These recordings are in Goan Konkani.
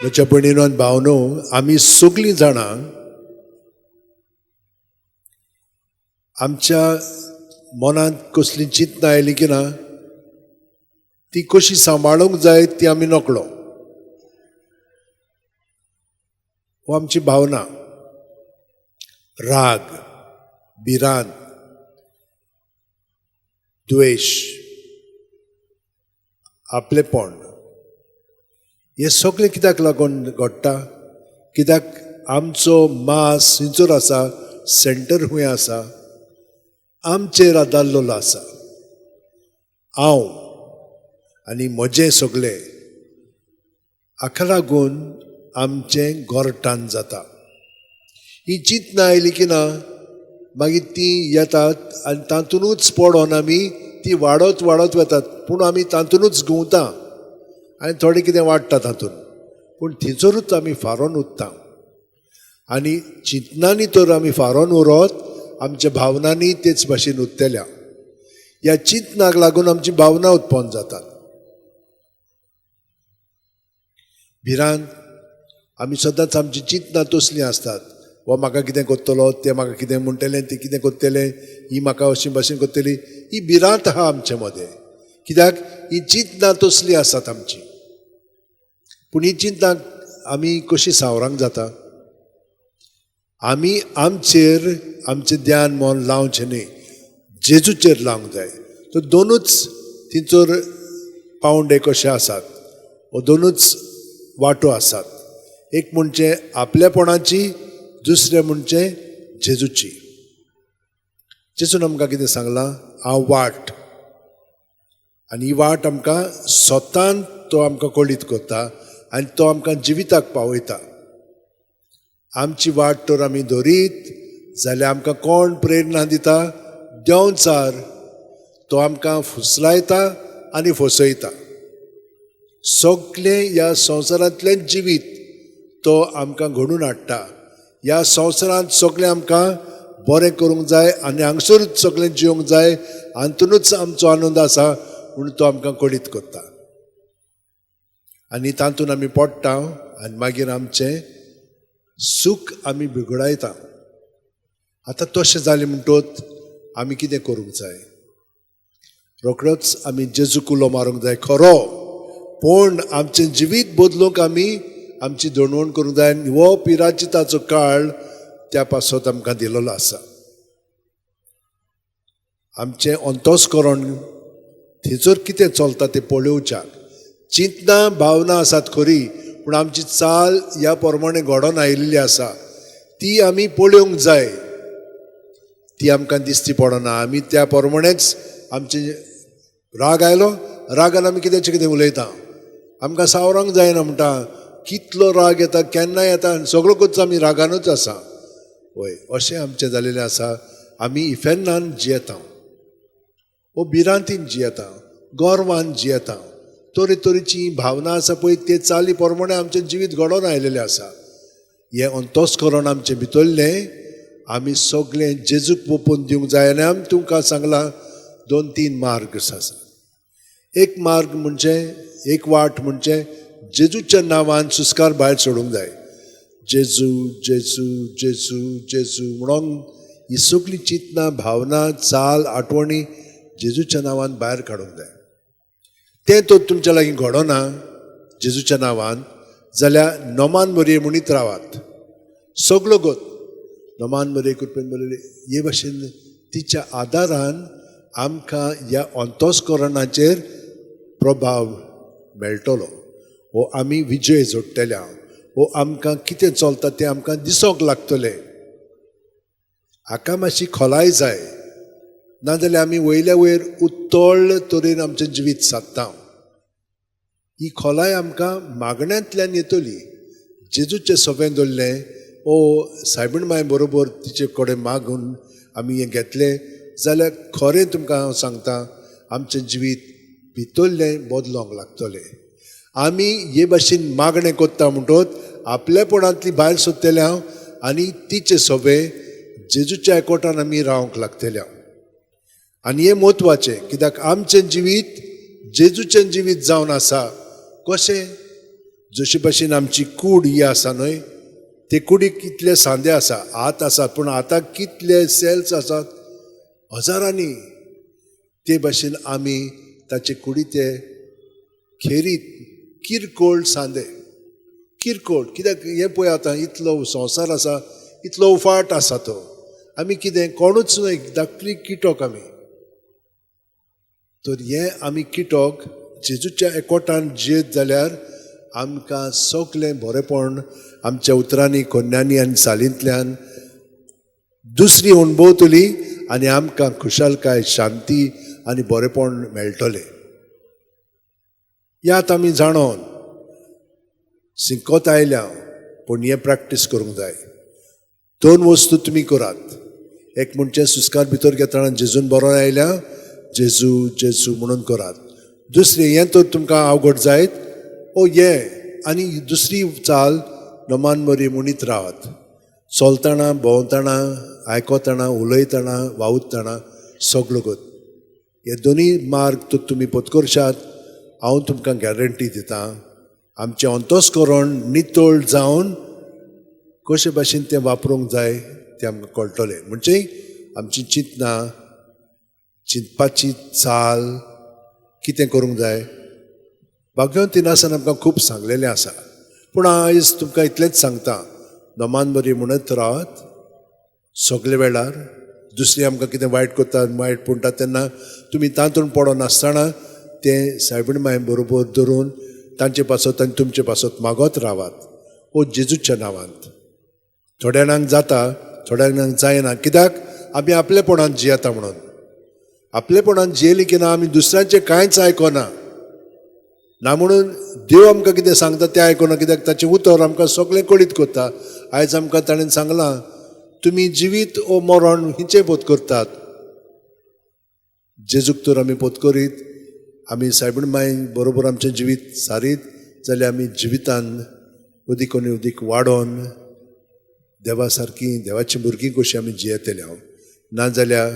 म्हज्या भयणीनो आनी भावनो, आमी सगळीं जाणां आमच्या मनांत कसलीं चिंतनां आयलीं की ना ती कशी सांबाळूंक जाय ती आमी नकळो. हो आमची भावना, राग, भिरांत, द्वेश, आपलेपण, हें सगळें कित्याक लागून घडटा? कित्याक आमचो मास खंयसर आसा, सेंटर खंय आसा, आमचेर आदारलेलो आसा. हांव आनी म्हजें सगळें हाका लागून आमचें गोरटान जाता. ही चिंतनां आयली की ना मागीर ती येतात आनी तातूंतच पडोन आमी ती वाडत वाडत वतात, पूण आमी तातूंतच घुंवता आनी थोडें कितें वाडटा तातूंत, पूण थंयसरूच आमी फारोन उरता. आनी चिंतनांनी तर आमी फारोन उरत, आमच्या भावनांनी तेच भाशेन उरतल्या. ह्या चिंतनाक लागून आमची भावना उत्पन्न जातात. भिरांत, आमी सदांच आमची चिंतनां तसलीं आसतात, वा म्हाका कितें करतलो, तें म्हाका कितें म्हणटलें, तें कितें करतलें, ही म्हाका अशी भाशेन करतली, ही भिरांत आहा आमचे मदें. कित्याक ही चिंतनां तसलीं आसात आमची. पूण ही चिंतनां आमी कशी सावरांक जाता? आमी आमचेर आमचें ध्यान मन लावचें न्ही, जेजूचेर लावंक जाय. तर दोनूच थंयसर पावंडे कशे आसात, हो दोनूच वांटो आसात. एक म्हणजे आपलेपणाची, दुसरें म्हणजे जेजूची. जेजून आमकां कितें सांगलां? हांव वाट, आनी ही वाट आमकां स्वतान तो आमकां कळीत करता आनी तो आमकां जिविताक पावयता. आमची वाट तर आमी धरीत जाल्यार आमकां कोण प्रेरणा दिता? देंवचार. तो आमकां फुसलायता आनी फसयता. सगळें ह्या संवसारांतलें जिवीत तो आमकां घडून हाडटा. ह्या संवसारांत सगळें आमकां बरें करूंक जाय आनी हांगसरूच सगळें जिवंक जाय, हातूनच आमचो आनंद आसा म्हूण तो आमकां कळीत करता. आनी तातूंत आमी पडटा आनी मागीर आमचें सूख आमी बिगडायता. आतां तशें जालें म्हणटोच आमी कितें करूंक जाय? रोखडोच आमी जेजूक उलो मारूंक जाय खरो, पूण आमचें जिवीत बदलूंक आमी आमची दणवण करूंक जाय. आनी हो पिराचिताचो काळ त्या पासत आमकां दिलेलो आसा. आमचें अंतस्करण थंयसर कितें चलता तें पळोवच्याक. चिंतनां भावना आसात खरी, पूण आमची चाल ह्या प्रमाणे घडोवन आयिल्ली आसा ती आमी पळोवंक जाय. ती आमकां दिसती पडना. आमी त्या प्रमाणेच आमचे राग आयलो, रागान आमी कित्याचें कितें उलयता, आमकां सावरांक जायना म्हणटा. कितलो राग येता, केन्ना येता, आनी सगळो करचो आमी रागानूच आसा. वय, अशें आमचें जालेलें आसा. आमी इफेन्नान जियेता, वो भिरांतीन जियेता, गोरवान जियेता. तरेतरेची भावना आसा पळय, ते चाली प्रमाणे आमचें जिवीत घडोवन आयलेलें आसा. हें अंतस्करण आमचें भितरलें आमी सगळें जेजूक पोपून दिवंक जाय. आनी आमी तुमकां सांगलां दोन तीन मार्ग आसा. एक मार्ग म्हणजे, एक वाट म्हणजे जेजूच्या नांवान सुस्कार भायर सोडूंक जाय. जेजू जेजू जेजू जेजू म्हणून ही सगळीं चिंतनां, भावना, चाल, आठवणी जेजूच्या नांवान भायर काडूंक जाय. तें तर तुमच्या लागीं घडोना जेजूच्या नांवान जाल्यार नोमान मरये म्हणीत रावात. सगळो गोत नोमान मरये कृपेन बरयलें. हे भाशेन तिच्या आदारान आमकां ह्या अंतस्करणाचेर प्रभाव मेळटलो. हो आमी विजय जोडटले. हो आमकां कितें चलता तें आमकां दिसोंक लागतलें. हाका मातशी खोलाय जाय, नाजाल्यार आमी वयल्या वयर उत्तळ तरेन आमचें जिवीत सादता. ही खोलाय आमकां मागण्यांतल्यान येतली. जेजूचें सोंपें दवरलें, ओ सायबीण माय बरोबर तिचे कडेन मागून आमी हें घेतलें जाल्यार खरें तुमकां हांव सांगता, आमचें जिवीत भितरलें बदलोंक लागतलें. आमी हे भाशेन मागणें करता म्हणटोच आपलेपणांतली भायर सोदतले हांव आनी तिचे सोबे जेजूच्या एकवटान आमी रावंक लागतले हांव. आनी हें म्हत्वाचें, कित्याक आमचें जिवीत जेजूचें जिवीत जावन आसा. कशें? जशे भाशेन आमची कूड ही आसा न्हय, ते कुडीक कितले सांदे आसा, हात आसात, पूण हाताक कितले सेल्स आसात, हजारांनी. ते भाशेन आमी ताचे कुडीचे खेरीत किरकोळ सांदे, किरकोळ. कित्याक हें पळय आतां इतलो संवसार आसा, इतलो उफाट आसा तो, आमी कितें कोणूच न्हय, धाकली किटक आमी. तर हें आमी किटक जेजूच्या एकवटान जियेत जाल्यार आमकां सगलें बरेंपण आमच्या उतरांनी, कोन्यांनी आनी चालींतल्यान दुसरी अणभवतली आनी आमकां खुशालकाय, शांती आनी बरेंपण मेळटलें. यात आमी जाणोन सिंकोत आयल्या, पूण हें प्रॅक्टीस करूंक जाय. दोन वस्तू तुमी करात. एक म्हणजे सुस्कार भितर घेतना जेजून बरोवन आयल्या जेजू जेजू म्हणून करात. दुसरें हें तर तुमकां अवघड जायत ओ हें, आनी दुसरी चाल नमान मरी म्हणीत रावात. चलतना, भोंवतना, आयकतना, उलयतना, वावुरतना सगळो गत हे दोनूय मार्ग तर तुमी पत्करशात. हांव तुमकां गॅरंटी दितां, आमचें अंतस्करण नितळ जावन कशे भाशेन तें वापरूंक जाय तें आमकां कळटलें. म्हणजे आमची चिंतनां, चिंतपाची चाल कितें करूंक जाय भाग्यवंती नासान आमकां खूब सांगलेलें आसा. पूण आयज तुमकां इतलेंच सांगता, नमान बरी म्हणत रावात सगळे वेळार. दुसरी आमकां कितें वायट करता, वायट म्हणटा तेन्ना तुमी तातूंत पडनासतना तें सायबीण माय बरोबर धरून तांचे पासत आनी तुमचे पासत मागत रावात ओ जेजूच्या नांवांत. थोड्या जाणांक जाता, थोड्या जाणांक जायना. कित्याक आमी आपलेपणान जियेता म्हणून. आपलेपणान जियेली की ना आमी दुसऱ्यांचें कांयच आयकना ना, म्हणून देव आमकां कितें सांगता तें आयकना. कित्याक ताचें उतर आमकां सगळें कळीत करता. आयज आमकां ताणें सांगलां, तुमी जिवीत ओ मरण हिचें बोध करतात. जेजूक तर आमी पोत करीत, आमी सायबीण माय बरोबर आमचें जिवीत सारीत जाल्यार आमी जिवितान अदीक आनी अदीक वाडोवन देवा सारकी, देवाची भुरगीं कशीं आमी जियेतले हांव. नाजाल्यार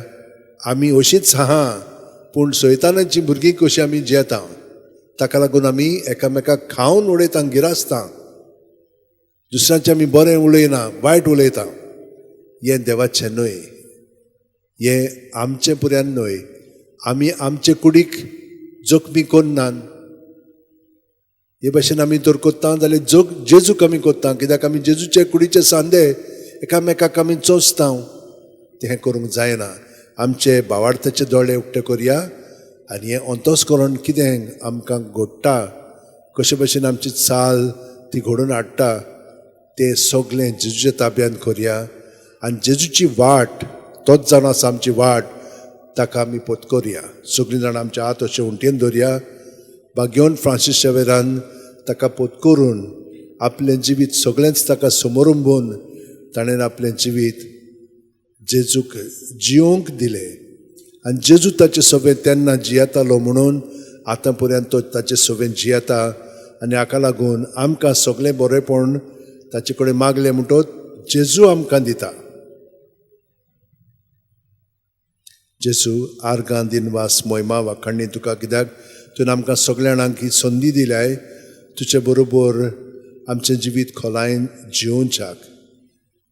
आमी अशींच आहा, पूण सैतानाची भुरगीं कशीं आमी जियेता. ताका लागून आमी एकामेकाक खावन उडयता, गिरासता, दुसऱ्यांचें आमी बरें उलयना, वायट उलयता. हें देवाचें न्हय, हें आमचें पुऱ्यान न्हय. आमी आमचे कुडीक जखमी करनात. हे भाशेन आमी तर कोत्ता जाल्यार जेजूक आमी कोत्ता. कित्याक आमी जेजूचे कुडीचे सांदे एकामेकाक आमी चोंचता. तें करूंक जायना. आमचे भावार्थाचे दोळे उक्ते करया आनी हें अंतस्करण कितें आमकां घडटा, कशे भाशेन आमची चाल ती घडोवन हाडटा तें सगळें जेजूच्या ताब्यान करया. आनी जेजूची वाट, तोच जावन आसा आमची वाट, ताका आमी पत्करया. सगळीं जाणां आमच्या हात अशें उंटयेन धरया. भाग्योन फ्रांसीस शेवेरान ताका पत्करून आपलें जिवीत सगळेंच ताका समरंबून ताणें आपलें जिवीत जेजूक जियोंक दिलें. आनी जेजू ताचे सवें तेन्ना जियेतालो म्हणून आतां पर्यंत तो ताचे सवें जियेता. आनी हाका लागून आमकां सगळें बरेंपण ताचे कडेन मागलें म्हणटच जेजू आमकां दिता. जेजू आर्गां दिनवास, मोयमा वाखाणी तुका, कित्याक तुवें आमकां सगळ्या जाणांक ही संदी दिल्याय तुजे बरोबर आमचें जिवीत खोलायेन जियोवच्याक.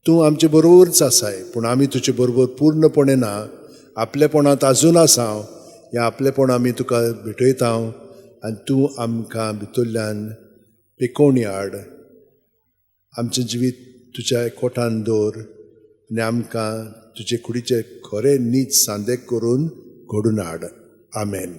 तूं आमचे बरोबरच आसाय, पूण आमी तुजे बरोबर पूर्णपणे ना, आपलेपणांत आजून आसा. ह्या आपलेपण आमी तुका भेटयता आनी तूं आमकां भितरल्यान पेकोवणी हाड. आमचें जिवीत तुज्या एकवटान दवर आनी आमकां तुजे कुडीचे खरे नीच सांदे करून घडून हाड. आमेन.